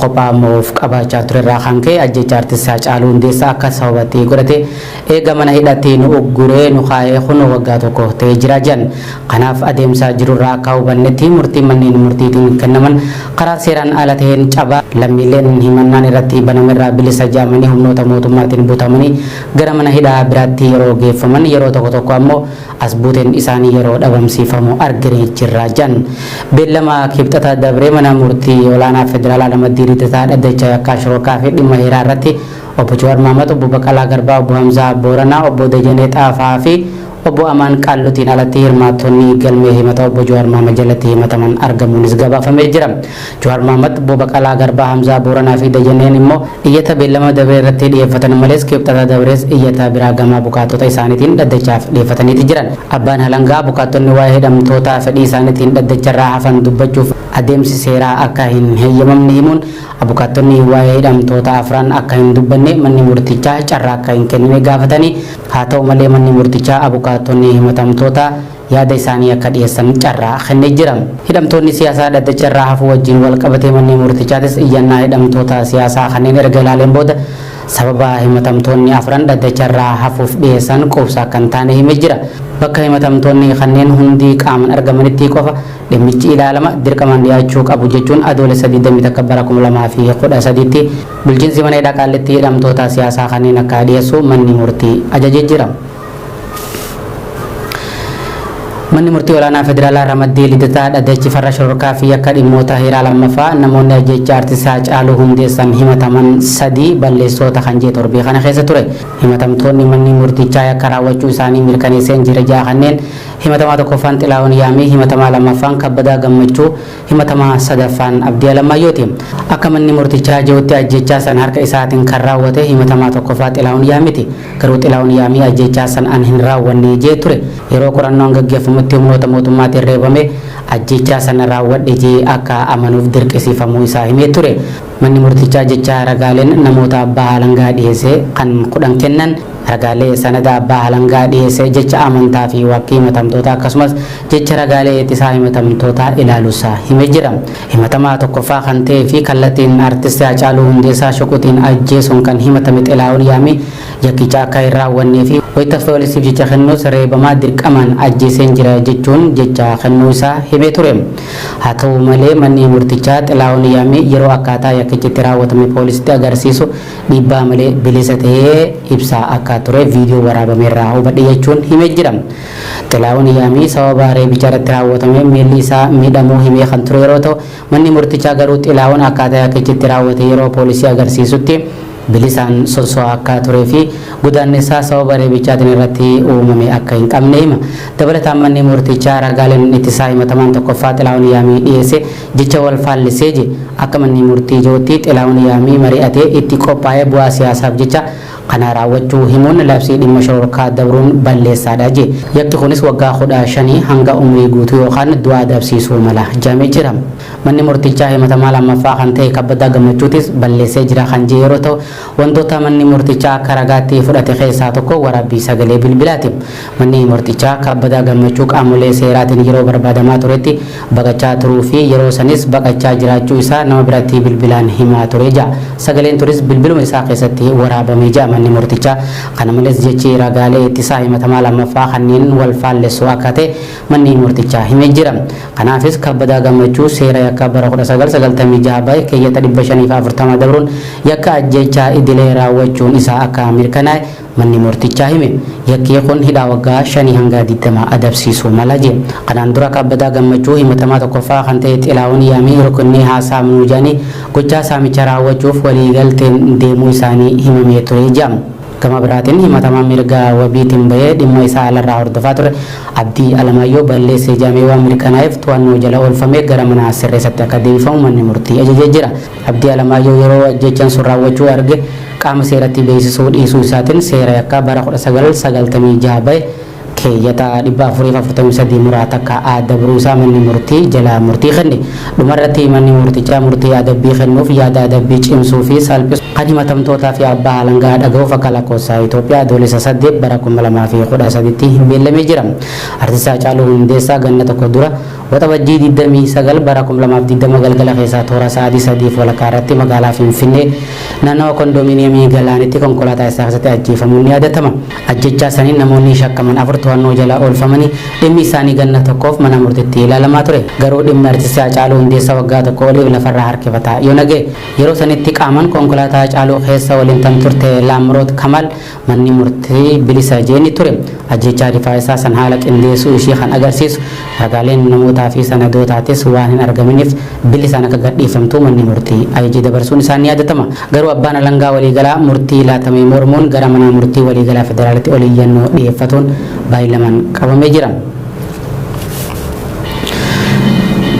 Kophaa mo'uuf qabaachaa turerraa kan ka'e ajjeechaa Artist Haacaaluu Hundeessaa akka sababatti godhate eega mana hidhatti nu ugguree nu kaa'ee kunoo waggaa tokko ta'ee jira jedhan. Kanaaf adeemsa jirurraa akka hubannetti murtiin manneen murtiitiin kennaman karaa seeraan ala ta'een caba, lammiileen himannaan irratti banamerraa bilisa jedhamanii humnoota mootummaatiin butamanii gara mana hidhaa biraatti yeroo geeffaman yeroo tokko tokko ammoo as buuteen isaanii yeroo dhabamsiifamu arginee jirra jedhan. Beellama Kibxata dabree mana murtii olaanaa federaalaa Ramaddii Lidataa dhaddacha yakkaa shororkaa fi dhimma heeraa irratti Obbo Jawaar Mahaammad, Obbo Baqqalaa Garbaa, Obbo Hamzaa Booranaa, Obbo Dajanee Xaafaa fi Obbo Amaan Qaallutiin alatti hirmaattonni galmee himata Obbo Jawaar Mahaammad jalatti himataman argamuunis gabaafamee jira. Jawaar Mahaammad, Obbo Baqalaa Garbaa, Hamzaa Booranaa fi Dajaneen immoo Iyyata beellama dabree irratti dhiyeeffatan malees Kibxata dabrees iyyata biraa gama abukaattota isaaniitiin dhaddachaaf dhiyeeffataniiti jiran. Abbaan halangaa abukaattonni waa'ee hidhamtoota fedhii isaaniitiin dhaddacharraa hafan dubbachuuf adeemsi seeraa akka hin heeyyamamne himuun abukaattonni waa'ee hidhamtoota afran akka hin dubbanne manni murtichaa carraa akka hin kennine gaafatanii haa ta'u malee manni murtichaa abukaattonni himatamtoota yaada isaanii akka dhiyeessan carraa kennee jira. Hidhamtoonni siyaasaa dhaddacha irraa hafuu wajjin wal qabatee manni murtichaatis iyyannaa hidhamtoota siyaasaa kanneen erga ilaaleen booda sababa himatamtoonni afran dhaddacha irraa hafuuf dhiyeessan quubsaa akka hin taane himee jira. Bakka himatamtoonni kanneen hundi qaaman argamanitti qofa dhimmichi ilaalama, dirqamaan dhiyaachuu qabu jechuun Adoolessa 21 bara 2013tti bulchiinsi mana hidhaa Qaallittii hidhamtoota siyaasaa kanneen akka dhiyeessu manni murtii ajajee jira. Manni Murtii Olaanaa Federaalaa Ramaddii Lidataa Dhaddachi Farra Shororkaa fi Yakka Dhimmoota Heeraa Lammaffaa namoonni ajjeechaa Artist Haacaaluu Hundeessan himataman sadii balleessoota kan jee torbii kana keessa ture. Himatamtoonni manni murtichaa yakka raawwachuu isaanii mirkaneesseen jira ja'a kanneen himatamaa tokkoffaan Xilaahun Yaamii, himatamaa lammaffaan Kabbadaa Gammachuu, Himatamaa sadaffaan Abdii Alammaayyooti. Akka manni murtichaa je'utti ajjeechaa san harka isaatin kan raawwate himatamaa tokkoffaa Xilaahun Yaamiti. Garuu Xilaahun Yaamii ajjeechaa san an hin raawwanne je'e ture. Yeroo qorannoon gaggeeffamutti humnoota mootummaatiin reebamee ajjeechaa sana raawwadhe je'ee akka amanuuf dirqisiifamuu isaa himee ture. Manni murtichaa jecha ragaaleen namoota abbaa alangaa dhiheesse kan 10 kennan, ragaalee sanada abbaa alangaa dhiheesse, jecha amantaa fi waakkii himatamtootaa akkasumas jecha ragaalee ittisaa himatamtootaa ilaaluusaa hime jira. Himatamaa tokkoffaa kan ta'ee fi kallattiin Artisti Hacaaluu Hundeessaa shuquxiin ajjeesuun kan himatame Xilaahun Yaamii yakkicha akka hin raawwannee fi wayita poolisiif jecha kennus reebamaa dirqamaan ajjeeseen jira jechuun jecha kennuu isaa himee ture. Haa ta'u malee manni murtichaa Xilaahun Yaamii yeroo akkaataa yakkichi itti raawwatame poolisitti agarsiisu dhiibbaa malee bilisa ta'ee ibsaa akka ture viidiyoo waraabame irraa hubadhe jechuun himee jira. Xilaahun Yaamii sababa reebicha irratti raawwatameen miilli isaa miidhamuu himee kan ture yeroo ta'u, manni murtichaa garuu Xilaahun akkaataa yakkichi itti raawwate yeroo poolisii agarsiisutti bilisaan sosso'aa akka turee fi godaannisaa sababa reebichaatiin irratti uumame akka hin qabne hima. Dabalataan manni murtichaa ragaaleen ittisaa himatamaan tokkoffaa Xilaahun Yaamii dhiyeesse jecha wal faallessee je. Akka manni murtii je'utti Xilaahun Yaamii mari'atee itti qophaa'ee bu'aa siyaasaaf jecha kana raawwachuu himuun labsii dhimma shororkaa dabruun balleessaadha je. Yakki kunis waggaa 15 hanga umrii guutuu yookaan du'a adabsiisuu mala jedhamee jira. Manni murtichaa himatamaa lammaffaa kan ta'e Kabbadaa Gammachuutis balleessee jira kan jee yeroo ta'u, wantoota manni murtichaa akka ragaatti fudhate keessaa tokko waraabbii sagalee bilbilaati. Manni murtichaa Kabbadaa Gammachuu qaamolee seeraatiin yeroo barbaadamaa turetti baqachaa turuu fi yeroo sanis baqachaa jiraachuu isaa nama biratti bilbilaan himaa ture ja'a. Sagaleen tunis bilbiluma isaa keessatti waraabame ja'a manni murtichaa. Kana malees jechi ragaalee ittisaa himatamaa lammaffaa kanneen wal faallessu akka ta'e manni murtichaa himee jira. Kanaafis Kabbadaa Gammachuu seera yakkaa bara 1996 bahe keeyyata 540 dabruun yakka ajjeechaa idilee raawwachuun isaa akka mirkanaa'e manni murtichaa hime. Yakkii kun hidhaa waggaa shanii hanga 20 adabsiisuu mala je. Kanaan dura Kabbadaa Gammachuu himatamaa tokkoffaa kan ta'e Xilaahun Yaamii rukunnee haa saamnuu jedhanii gochaa saamicha raawwachuuf waliigalteen deemuu isaanii himamee ture jedhama. Gama biraatiin himatamaan mirga wabiitiin bahee dhimma isaa alarraa hordofaa ture Abdii Alamaayyoo balleesse jedhamee waan mirkanaa'eef to'annoo jala oolfamee gara mana sirreessatti akka deebifamu manni murtii ajajee jira. Abdii Alamaayyoo yeroo ajjeechaan sun raawwachuu arge qaama seeratti beeksisuu dhiisuu isaatiin seera yakkaa bara 1996 bahe keeyyata 443 muraa takka A dabruu isaa manni murtii jalaa murtii kenne. Dhuma irratti manni murtichaa murtii adabbii kennuuf yaada adabbii cimsuu fi salphisu kan himatamtootaa fi abbaa alangaa dhagahuuf akka lakkoofsa Itoophiyaa Adoolessa 8 bara 2013tti beellamee jira. Artist Haacaaluu Hundeessaa ganna tokko dura Waxabajjii 29 bara 2020 galgala keessaa toora sa'aatii 3:30 irratti magaalaa Finfinnee naannawa kondominiyeemii Galaanitti konkolaataa isaa keessatti ajjeefamuun ni yaadatama. Ajjechaa saniin namoonni shakkaman 4 to'annoo jala oolfamanii dhimmi isaanii ganna tokkoof mana murtiitti ilaalamaa ture. Garuu dhimmi Artisti Hacaaluu Hundeessaa waggaa tokko oliif lafarraa harkifataa yoona ga'e. Yeroo sanitti qaaman konkolaataa Hacaaluu keessa waliin tan turte Laamroot Kamaal manni murtii bilisa jeeni ture. Ajjeechaa rifaa isaa san haala qindeessuu ishii kan agarsiisu ragaaleen namootaa fi sanadootaatis waan hin argaminiif bilisaan akka gadhiifamtu manni murtii ajaja dabarsuun isaa ni yaadatama. Garuu abbaan alangaa waliigalaa murtii laatamee mormuun gara mana murtii waliigalaa federaalatti ol iyyannoo dhiyeeffatuun baay'ilamaan qabamee jira.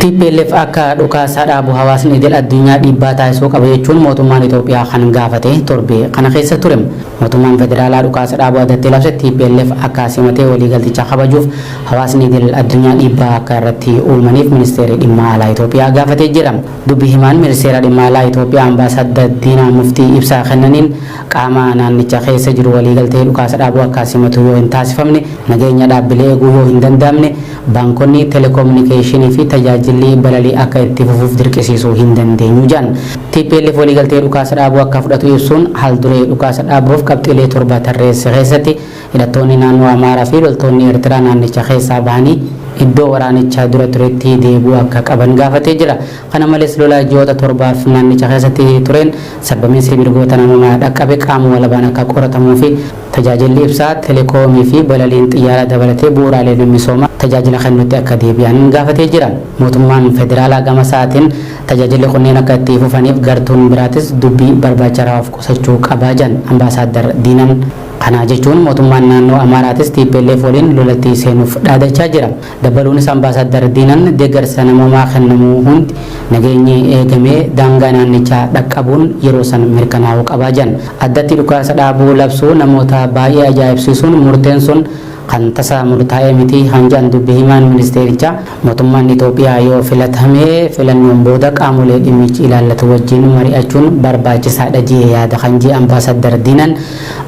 TPLF akka dhukaasa dhaabu hawaasni idil addunyaa dhiibbaa taasisuu qaba jechuun mootummaan Itoophiyaa kan gaafate torbee kana keessa ture. Mootummaan federaalaa dhukaasa dhaabuu addatti labse TPLF akka simatee waliigalticha kabajuuf hawaasni idil addunyaa dhiibbaa akka irratti uumaniif ministeerri dhimma alaa Itoophiyaa gaafatee jira. Dubbi himaan ministeera dhimma alaa Itoophiyaa Ambaasaddar Diinaa Muftii ibsaa kennaniin qaama naannicha keessa jiru waliigaltee dhukaasa dhaabuu akka simatu yoo hin taasifamne, nageenya dhaabbilee eeguu yoo hin danda'amne, baankonni, telekominikeeshinii fi tajaajilli balalii akka itti fufuuf dirqisiisuu hin dandeenyu jedhan. TPLF waliigaltee dhukaasa dhaabuu akka fudhatu ibsuun haal-duree dhukaasa dhaabuuf qabxiilee 7 tarreesse keessatti hidhattoonni naannoo Amaaraa fi loltoonni Eertiraa naannicha keessaa bahanii iddoo waraanicha dura turetti deebi'uu akka qaban gaafatee jira. Kana malees lola ji'oota torbaaf naannicha keessatti tureen sarbamiinsi mirgoota namoomaa dhaqqabe qaama walabaan akka qoratamuu fi tajaajilli ibsaa, telekoomii fi balaliin xiyyaaraa dabalatee bu'uuraaleen misoomaa tajaajila kennuutti akka deebi'an gaafatee jira. Mootummaan federaalaa gama isaatiin tajaajilli kunneen akka itti fufaniif gartuun biraatis dubbii barbaacharaa of qusachuu qaba jedhan Ambaasaaddar Diinan. Kana jechuun mootummaan naannoo Amaaraatis tplf waliin lolatti seenuuf dhaadachaa jira. Dabaluunis Ambaasaaddar Diinan deeggarsa namoomaa kennamu hundi nageenyi eegamee daangaa naannichaa dhaqqabuun yeroo san mirkanaa'uu qaba jedhan. Addatti dhukaasa dhaabuu labsuu namoota baay'ee ajaa'ibsiisuun murteen sun kan tasa murtaa'ee miti kan jedhan dubbi himaan ministeerichaa, mootummaan Itoophiyaa yoo filatame filannoon booda qaamolee dhimmichi ilaallatu wajjin mari'achuun barbaachisaadha jedhee yaada kan jedhe Ambaasaddar Diinan,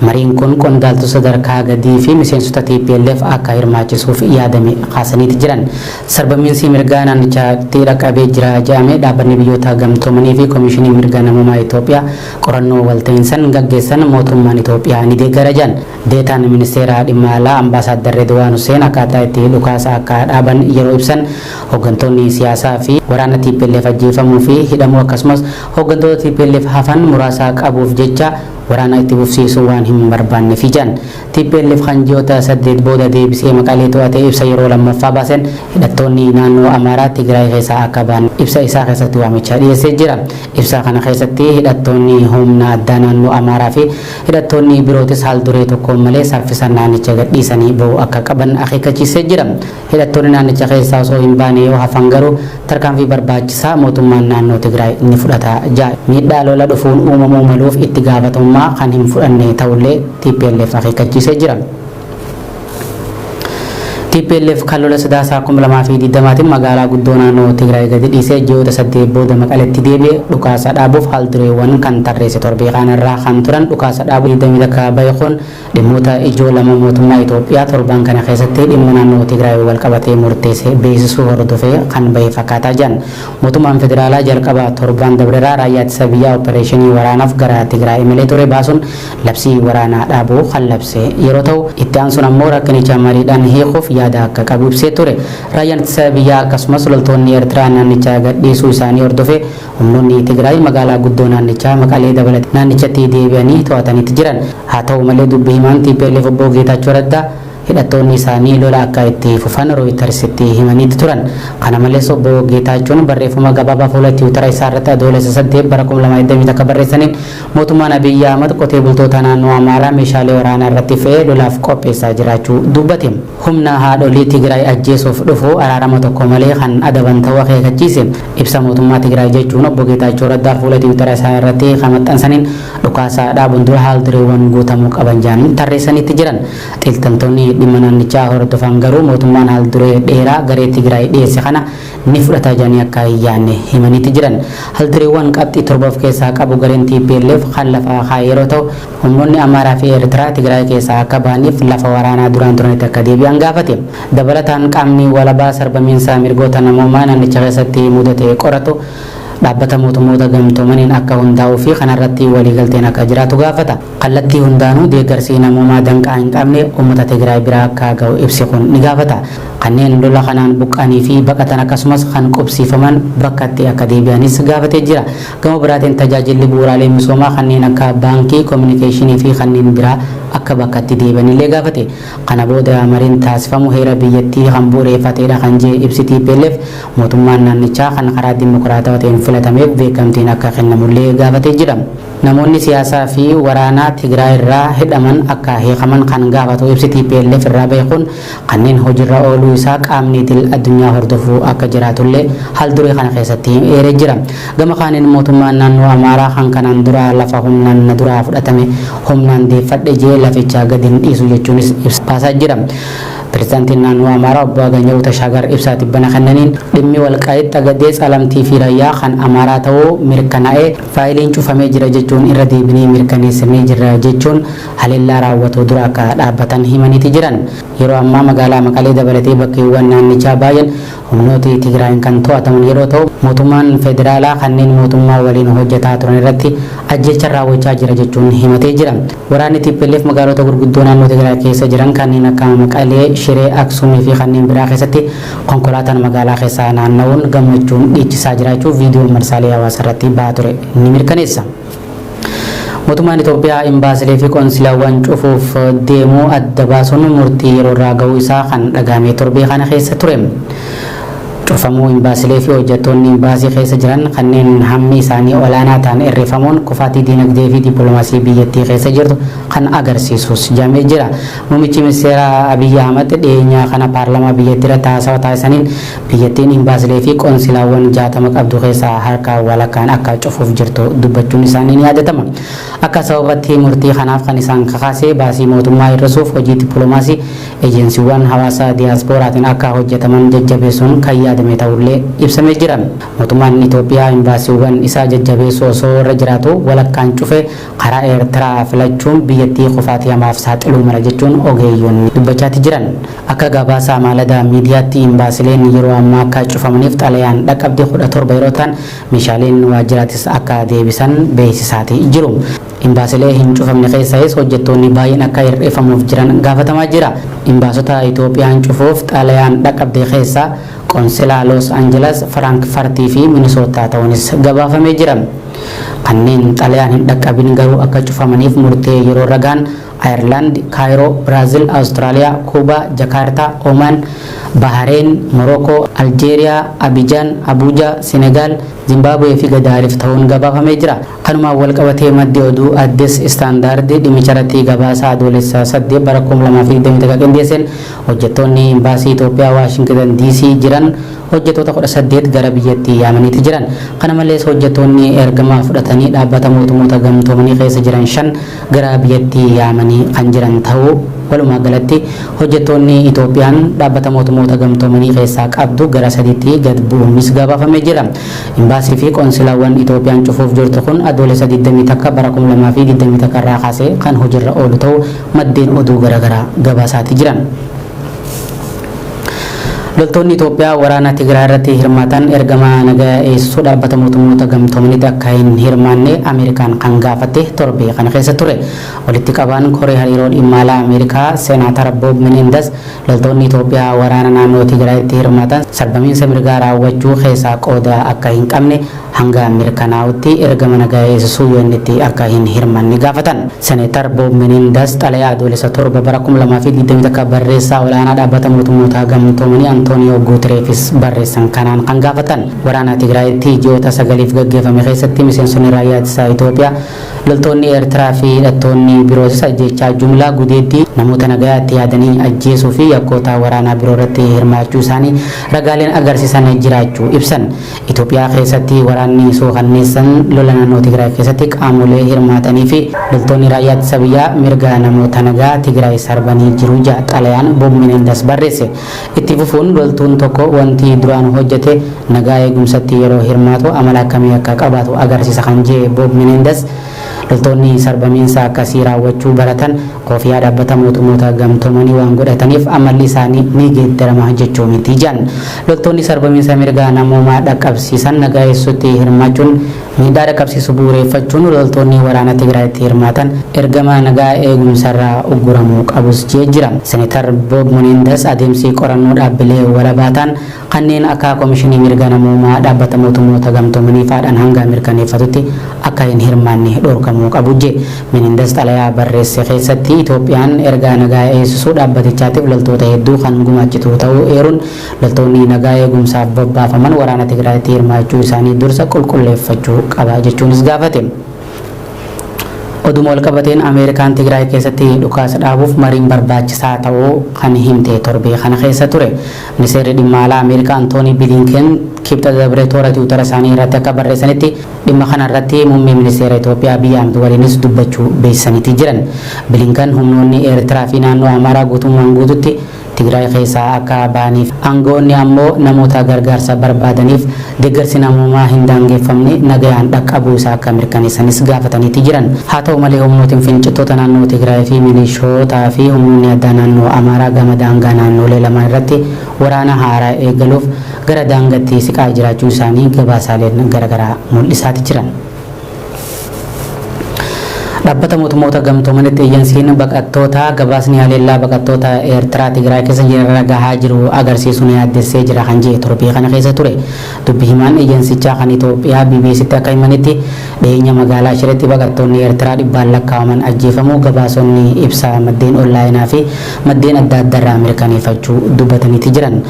mariin kun qondaaltota sadarkaa gadii fi miseensota tplf akka hirmaachisuuf yaadame kaasaniiti jiran. Sarbamiinsi mirgaa naannichatti dhaqqabee jira jedhame Dhaabbanni Biyyoota Gamtoomanii fi Komishiniin Mirga Namoomaa Itoophiyaa qorannoo walta'iinsan gaggeessan mootummaan Itoophiyaa ni deeggara jedhan. Deetaan Ministeera Dhimma Alaa Ambaasaaddar Redwaan Huseen akkaataa itti dhukaasa akka dhaaban yeroo ibsan hoggantoonni siyaasaa fi waraana tplf ajjeefamuu fi hidhamuu akkasumas hoggantoota tplf hafan muraasa qabuuf jecha waraana itti fufsiisuu waan hin barbaannefi jedhan. Tplf kan ji'oota 8 booda deebisee Maqalee to'ate ibsa yeroo lammaffaa baasen hidhattoonni naannoo Amaaraa Tigraay keessaa akka ba'an ibsa isaa keessatti waamicha dhiyeessee jira. Ibsa kana keessatti hidhattoonni humna addaa naannoo Amaaraa fi hidhattoonni birootis haal-duree tokkoon malee saffisaan naannicha gadhiisanii ba'uu akka qaban akeekkachiisee jira. Hidhattoonni naannicha keessaa osoo hin baane yoo hafan garuu tarkaanfii barbaachisaa mootummaan naannoo Tigraay ni fudhata jedha. Miidhaa lola dhufuun uumamuu maluuf itti gaafatamummaa kan hin fudhanne ta'ullee tplf akeekkachiisee jira. Tplf kan lola Sadaasaa 2020tiin magaalaa guddoo naannoo Tigraay gadi dhiisee ji'oota 8 booda Maqaletti deebi'e dhukaasa dhaabuuf haal-dureewwan kan tarreesse torbee kaanirraa kan turan dhukaasa dhaabuu 21 bahe kun Dhimmoota ijoo lama mootummaa Itoophiyaa torbaan kana keessatti dhimma naannoo Tigraay walqabatee murteesse beeksisuu hordofee kan bahe fakkaataa jedhan. Mootummaan federaalaa jalqaba torbaan dabreraa raayyaa ittisa biyyaa oppareeshinii waraanaaf gara Tigraay imalee ture baasuun labsii waraanaa dhaabuu kan labse yeroo ta'u, itti aansuun ammoo rakkinicha mariidhaan hiikuuf yaada akka qabu ibsee ture. Raayyaan ittisa biyyaa akkasumas loltoonni Ertiraa naannicha gadhiisuu isaanii hordofee Humnoonni Tigraay magaalaa guddoo naannichaa Maqalee dabalatee naannichatti deebi'anii to'ataniiti jiran. Haa ta'u malee dubbi himaan tplf Obbo Geetaachoo Raddaa hidhattoonni isaanii lola akka itti fufan Rooyitarsitti himaniiti turan. Kana malees Obbo Geetaachoon barreeffama gabaabaa fuula Tiwutara isaa irratti Adoolessa 8 bara 2021 barreessaniin mootummaan Abiyyi Ahmad qotee bultoota naannoo Amaaraa meeshaalee waraanaa irratti fe'ee lolaaf qopheessaa jiraachuu dubbate. Humna haadholii Tigraay ajjeesuuf dhufu araarama tokko malee kan adaban ta'uu akeekachiise. Ibsa mootummaa Tigraay jechuun Obbo Geetaachoo Raddaa fuula Tiwutara isaa irratti kan maxxansaniin dhukaasa dhaabuun dura haal-dureewwan guutamuu qaban jedhan tarreessaniitti jiran. Xiilxaltoonni dhimma naannichaa hordofan garuu mootummaan haalduree dheeraa garee Tigraay dhiyeesse kana ni fudhata jedhanii akka hin yaadne himaniiti jiran. Haldureewwan qabxii 7 of keessaa qabu gareen tplf kan lafa kaa'e yeroo ta'u, humnoonni Amaaraa fi Eertiraa Tigraay keessaa akka bahaniif lafa waraanaa duraan turanitti akka deebi'an gaafate. Dabalataan qaamni walabaa sarbamiinsa mirgoota namoomaa naannicha keessatti mudate qoratu Dhaabbata Mootummoota Gamtoomaniin akka hundaa'uu fi kanarratti waliigalteen akka jiraatu gaafata. Kallattii hundaanuu deeggarsi namoomaa danqaa hin qabne uummata Tigraay bira akka ga'u ibsi kun ni gaafata. Kanneen lola kanaan buqqa'anii fi baqatan akkasumas kan qubsiifaman bakkatti akka deebi'anis gaafatee jira. Gama biraatiin tajaajilli bu'uuraalee misoomaa kanneen akka baankii, kominikeeshinii fi kanneen biraa akka bakkatti deebi'anillee gaafate. Kana booda mariin taasifamu heera biyyattii kan bu'ureeffateedha kan jee ibsi tplf, mootummaan naannichaa kan karaa dimokiraatawa ta'een filatameef beekamtiin akka kennamullee gaafatee jira. Namoonni siyaasaa fi waraanaa Tigraay irraa hidhaman akka hiikaman kan gaafatu ibsi tplf irraa bahe kun, kanneen hojirra ooluu isaa qaamni idil addunyaa hordofu akka jiraatullee haal-duree kana keessatti eeree jira. Gama kaaniin mootummaan naannoo Amaaraa kan kanaan dura lafa humnaan na duraa fudhatame humnaan deeffadhe jee laficha gad hin dhiisu jechuunis ibsa baasaa jira. Pirezidaantiin naannoo Amaaraa Obbo Aganyawu Tashaagar ibsa tibbana kennaniin dhimmi Walqaayit Xagadee, Tsalamtii fi Rayyaa kan Amaaraa ta'uu mirkanaa'ee faayiliin cufamee jira jechuun irra deebinee mirkaneessinee jirra jechuun haleellaa raawwatu dura akka dhaabbatan himaniiti jiran. Yeroo ammaa magaalaa Maqalee dabalatee bakkeewwan naannichaa baay'een humnooti Tigraayin kan to'ataman yeroo ta'u, mootummaan federaalaa kanneen mootummaa waliin hojjetaa turan irratti ajjeechaan raawwachaa jira jechuun himatee jira. Waraanni tplf magaalota gurguddoo naannoo Tigraay keessa jiran kanneen akka Maqalee, Shiree, Aksumii fi kanneen biraa keessatti konkolaataan magaalaa keessa naanna'uun gammachuun dhiichisaa jiraachuu viidiyoon marsaalee hawaasaarratti bahaa ture ni mirkaneessa. Mootummaan Itoophiyaa imbaasilee fi qonsilaawwan cufuuf deemuu adda baasuun murtii yeroorraa gahuu isaa kan dhagahame torbee kana keessa ture. Cufamuu imbaasilee fi hojjettoonni imbaasii keessa jiran kanneen hammi isaanii olaanaa ta'an hir'ifamuun kufaatii diinagdee fi dippiloomaasii biyyattii keessa jirtu kan agarsiisus jedhamee jira. Muummichi Ministeeraa Abiyyi Ahmad dhiyeenya kana paarlamaa biyyattii irratti haasawa taasisaniin Biyyattiin imbaasilee fi qonsilaawwan 60 qabdu keessaa harka walakkaan akka cufuuf jirtu dubbachuun isaanii ni yaadatama. Akka sababatti murtii kanaaf kan isaan kakaase baasii mootummaa hir'isuuf hojii dippilomaasii ejensiiwwan hawaasa diyaaspooraatiin akka hojjetaman jajjabeessuun kan yaadame ta'ullee ibsamee jira. Mootummaan Itoophiyaa imbaasiiwwan isaa jajjabeessuu osoo irra jiraatuu walakkaan cufee karaa Eertiraa filachuun biyyattii kufaatii hamaaf saaxiluu mala jechuun ogeeyyoonni dubbachaati jiran. Akka gabaasa Maaladaa Miidiyaatti Imbaasileen yeroo ammaa akka cufamaniif xalayaan dhaqqabde 17 yeroo ta'an meeshaaleen waajjiraatis akka deebisan beeksisaati jiru. Imbaasilee hin cufamne keessaayis hojjettoonni baay'een akka hir'ifamuuf jiran gaafatamaa jira. Imbaasota Itoophiyaan cufuuf xalayaan dhaqqabde keessaa Qonsilaa Loos Anjelas, Firaankfartii fi Minisootaa ta'uunis gabaafamee jira. Kanneen xalayaan hin dhaqqabin garuu akka cufamaniif murtee yeroo ragaan Ayerlaand, Kaayiroo, Biraazil, Awustiraaliyaa, Kuubaa, Jakaartaa, Omaan, Bahareen, Morookoo, Aljeeriyaa, Abijaan, Abuujaa, Senegaal, Zimbaabuwee fi Gadaarif ta'uun gabaafamee jira. Kanumaan walqabatee maddi oduu Addis Standard dhimmicharratti gabaasa Adoolessa 8 bara 2021 qindeesseen hojjettoonni Imbaasii Itoophiyaa Waashingitan DC jiran hojjettoota 18 gara biyyattii yaamaniiti jiran. Kana malees hojjettoonni ergama fudhatanii Dhaabbata Mootummoota Gamtoomanii keessa jiran 5 gara biyyattii yaamanii kan jiran tahuu walumaa galatti hojjettoonni Itoophiyaan Dhaabbata Mootummoota Gamtoomanii keessaa qabdu gara sadiitti gad bu'uunis gabaafamee jira. Imbaasii fi qonsilaawwan Itoophiyaan cufuuf jirtu kun Adoolessa 21 bara 2021 irraa kaasee kan hojirra oolu ta'uu maddeen oduu garagaraa gabaasaati jiran. Loltoonni Itoophiyaa waraana Tigraay irratti hirmaatan ergama nagaa eegsisuu Dhaabbata Mootummoota Gamtoomaniitti akka hin hirmaanne Ameerikaan kan gaafatte torbee kana keessa ture. Walitti qabaan koree hariiroo dhimma alaa Ameerikaa Seenaatar Boob Menendez loltoonni Itoophiyaa waraana naannoo Tigraayitti hirmaatan sarbamiinsa mirgaa raawwachuu keessaa qooda akka hin qabne hanga mirkanaa'utti ergama nagaa eegsisuu UN'tti akka hin hirmanne gaafatan. Seneetar Boob Menendez xalayaa Adoolessa 7 bara 2021 barreessaa ol'aanaa Dhaabbata Mootummoota Gamtoomanii Antooniyoo Guutereefis barreessan kanaan kan gaafatan. Waraana Tigraayitti ji'oota sagaliif gaggeeffame keessatti miseensonni raayyaa ittisaa Itoophiyaa Loltoonni Eertiraa fi hidhattoonni birootis ajjeechaa jumlaa, gudeeddii, namoota nagayaatti yaadanii ajjeesuu fi yakkoota waraanaa biroo irratti hirmaachuu isaanii ragaaleen agarsiisan jiraachuu ibsan. Itoophiyaa keessatti waraanni suukanneessan lola naannoo Tigraay keessatti qaamolee hirmaatanii fi loltoonni raayyaa ittisa biyyaa mirga namoota nagaa Tigraay sarbanii jiru jedha xalayaan Bob Menendez barreesse. Itti fufuun loltuun tokko wanti duraan hojjete nagaa eegumsatti yeroo hirmaatu amala akkamii akka qabaatu agarsiisa kan jedhe Bob Menendez, loltoonni sarbamiinsa akkasii raawwachuu baratan koofiyaa dhaabbata mootummoota gamtoomanii waan godhataniif amalli isaanii ni geeddarama jechuu miti jedhan. Loltoonni sarbamiinsa mirga namoomaa dhaqqabsiisan nagaa eegsuutti hirmaachuun miidhaa dhaqqabsiisu bu'ureeffachuun loltoonni waraana Tigraayitti hirmaatan ergama nagaa eegumsarraa ugguramuu qabus jee jira. Senetar Bob Menendez adeemsi qorannoo dhaabbilee walabaa ta'an kanneen akka Komishinii Mirga Namoomaa Dhaabbata Mootummoota Gamtoomanii faadhaan hanga mirkaneeffatutti akka hin hirmaanne dhorkamuu qabu je. Menendez xalayaa barreesse keessatti Itoophiyaan erga nagaa eegsisuu dhaabbatichaatiif loltoota hedduu kan gumaachitu ta'uu eeruun loltoonni nagaa eegumsaaf bobbaafaman waraana Tigraayitti hirmaachuu isaanii dursa qulqulleeffachuu qaba jechuunis gaafate. Oduma walqabateen Ameerikaan Tigraay keessatti dhukaasa dhaabuuf mariin barbaachisaa ta'uu kan himte torbee kana keessa ture. Ministeerri dhimma alaa Ameerikaa Antoonii Bilinken Kibxata dabre toora Tiwutara isaanii irratti akka barreessanitti dhimma kana irratti muummee ministeera Itoophiyaa Abiy Ahmed waliinis dubbachuu beeksisaniiti jiran. Bilinkan humnoonni Eertiraa fi naannoo Amaaraa guutummaan guututti Tigraay keessaa akka bahaniif aanga'oonni ammoo namoota gargaarsa barbaadaniif deeggarsi namoomaa hin daangeffamne nagayaan dhaqqabuu isaa akka mirkaneessanis gaafataniiti jiran. Haa ta'u malee humnootiin finciltoota naannoo Tigraay fi milishootaa fi humnoonni addaa naannoo Amaaraa gama daangaa naannoolee lamaan irratti waraana haaraa eegaluuf gara daangatti siqaa jiraachuu isaanii gabaasaaleen garagaraa mul'isaati jiran. Dhaabbata mootummoota gamtoomanitti eejansiin baqattootaa gabaasni haleellaa baqattoota Eertiraa Tigraay keessa jiran irra gahaa jiru agarsiisuun yaaddessee jira kan jedhe torbee kana keessa ture. Dubbi himaan eejansichaa kan Itoophiyaa BBCtti akka himanitti dhiyeenya magaalaa Shiretti baqattoonni Eertiraa dhibbaan lakkaa'aman ajjeefamuu gabaasonni ibsa maddeen onlaayinaa fi maddeen adda addarraa mirkaneeffachuu dubbataniiti jiran.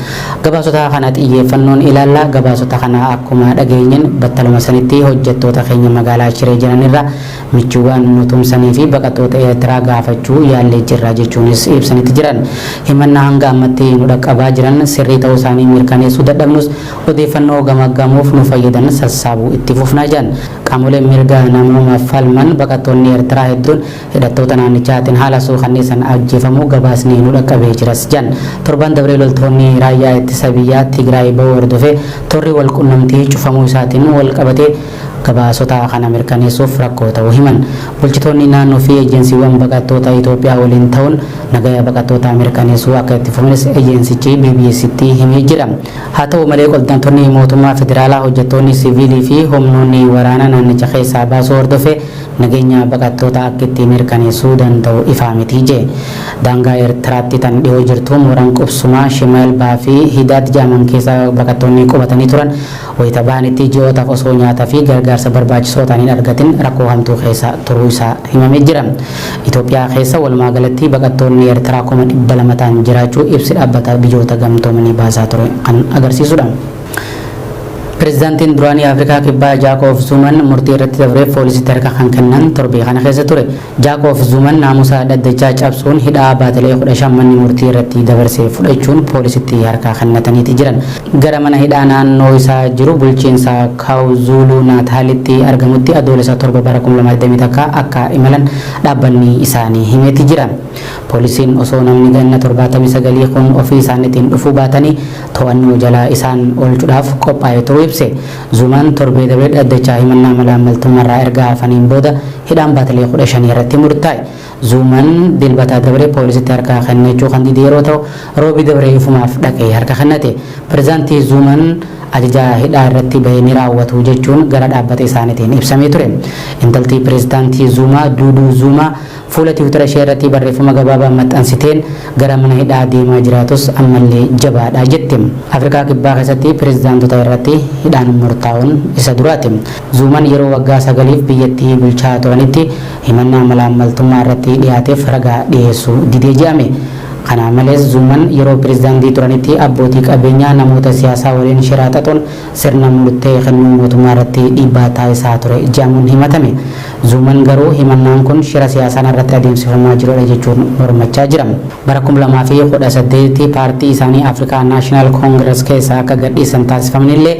Gabaasota kana xiyyeeffannoon ilaalla. Gabaasota kana akkuma dhageenyen battaluma sanitti hojjettoota keenya magaalaa Shiree jiranirra michuuwwan nu tumsanii fi baqattoota Eertiraa gaafachuu yaallee jirra jechuunis ibsanitti jiran. Himannaa hanga ammatti nu dhaqqabaa jiran sirrii ta'uu isaanii mirkaneessuu dadhabnus odeeffannoo gamaggamuuf nu fayyadan sassaabuu itti fufna jedhan. Qaamoleen mirga namoomaaf falman baqattoonni Eertiraa hedduun Hidhattoota naannichaatiin haala suukanneessan ajjeefamuu gabaasni nu dhaqqabee jiras jedhan. Torban dabree loltoonni raayyaa ittisa biyyaa Tigraay ba'uu hordofee torri wal qunnamtii cufamuu isaatiin wal qabatee gabaasota kana mirkaneessuuf rakkoo ta'uu himan. Bulchitoonni naannoo fi ejensiiwwan baqattoota Itoophiyaa waliin ta'uun nagaya baqattootaa mirkaneessuu akka itti fufanis ejensichi BBCtti himee jira. Haa ta'u malee qondaaltonni mootummaa federaalaa hojjettoonni siviilii fi humnoonni waraanaa naannicha keessaa baasuu hordofee nageenya baqattoota akka itti mirkaneessuu danda'u ifaa miti je. Daangaa Eertiraatti tan dhihoo jirtu mooraan qubsumaa Shimalbaa fi Hidaat jedhaman keessa baqattoonni qubatanii turan wayita bahanitti ji'ootaaf osoo nyaata fi gargaarsa barbaachisoo ta'an hin argatin rakkoo hamtuu keessa turuu isaa himamee jira. Itoophiyaa keessa walumaa galatti baqattoonni Eertiraa 200,000 ta'an jiraachuu ibsi dhaabbata biyyoota gamtoomanii baasaa ture kan agarsiisudha. Pirezidaantiin duraanii Afrikaa Kibbaa Jaakoob Zuuman murtii irratti dabreef poolisitti harka kan kennan torbee kana keessa ture. Jaakoob Zuuman naamusa dhaddachaa cabsuun hidhaa baatilee 15 manni murtii irratti dabarse fudhachuun poolisitti harka kennataniiti jiran. Gara mana hidhaa naannoo isaa jiru bulchiinsa KwaZulu Naataalitti argamutti Adoolessa 7 bara 2021 akka imalan dhaabbanni isaanii himeeti jira. Poolisiin osoo namni ganna 79 kun ofii isaaniitiin dhufuu baatanii to'annoo jala isaan oolchudhaaf qophaa'ee turuu ibse. Zuumaan torbee dabre dhaddacha himannaa malaammaltummarraa erga hafaniin booda hidhaan baatilee 15 irratti murtaa'e. Zuumaan Dilbata dabre poolisitti harka kennachuu kan dide yeroo ta'u, Roobii dabre ifumaaf dhaqee harka kennate. Pirezidaanti Zuumaan ajaja hidhaa irratti bahe ni raawwatu jechuun gara dhaabbata isaaniitiin ibsamee ture. Intalti Pirezidaanti Zuumaa Duuduu Zuumaa Fuula Tiwutara ishee irratti barreeffama gabaabaa maxxansiteen gara mana hidhaa deemaa jiraatus ammallee jabaadha jette. Afrikaa Kibbaa keessatti pirezidaantota irratti hidhaan murtaa'uun isa duraati. Zuuman yeroo waggaa sagaliif biyyattii bulchaa turanitti himannaa malaammaltummaa irratti dhiyaateef ragaa dhiyeessuu didee je'ame. Kana malees Zuuman yeroo pireezidaantii turanitti abbootii qabeenyaa namoota siyaasaa waliin shiraa xaxuun sirna murtee kennuu mootummaa irratti dhiibbaa taasisaa ture jedhamuun himatame. Zuuman garuu himannaan kun shira siyaasaan irratti adeemsifamaa jirudha jechuun mormachaa jira. Bara 2018 paartii isaanii Afrikaa National Congress keessaa akka gadhiisan taasifamanillee,